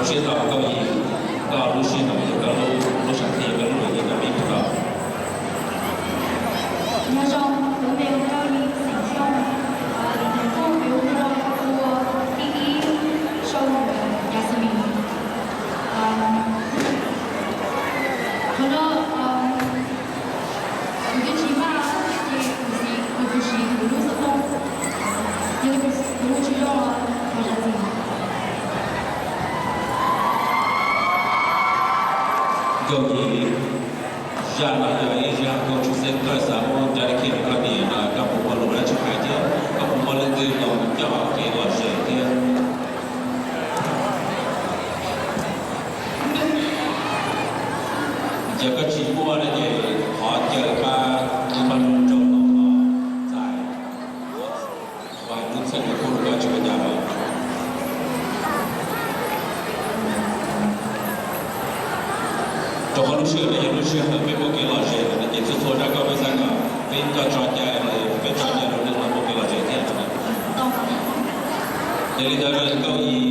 Siab tau Nkauj Yim, koj lub sij hawm yog koj lub, lub sam thiaj yog koj lub luam yeej koj pib puas tau? Nyob zoo, kuv hu ua Nkauj Yim xeem Xyooj, thawj kuv hu ua thib ib sau Yasmin. Qhov no kuv twb tsis maj ces kuv siv, kuv siv kuv lub xov tooj, yog li kuv hu tsis zoo los thov zam txim. Nkauj Yim, zaj no yog ib zaj nkauj tshwj xeeb, koj xav muab cov li khib rau koj niam no koj puas muaj lus dab tsi hais thiab koj puas muaj leej twg los coj kev lom zem thiab? Yog koj tsis muaj no ces thov caw pab ib pab nrog rau no txais, ua hais lub txheej uas kuv rau koj tsis ua cas los. Rau qhov lub sij hawm no yog lub sij hawm peb muaj kev lom zem no ces txhua txhua zaj nkauj peb xav kom peb koj tso cai los peb tso cai rau neeg los muaj kev lom zem thiab no. Yog li ntawd Nkauj Yim,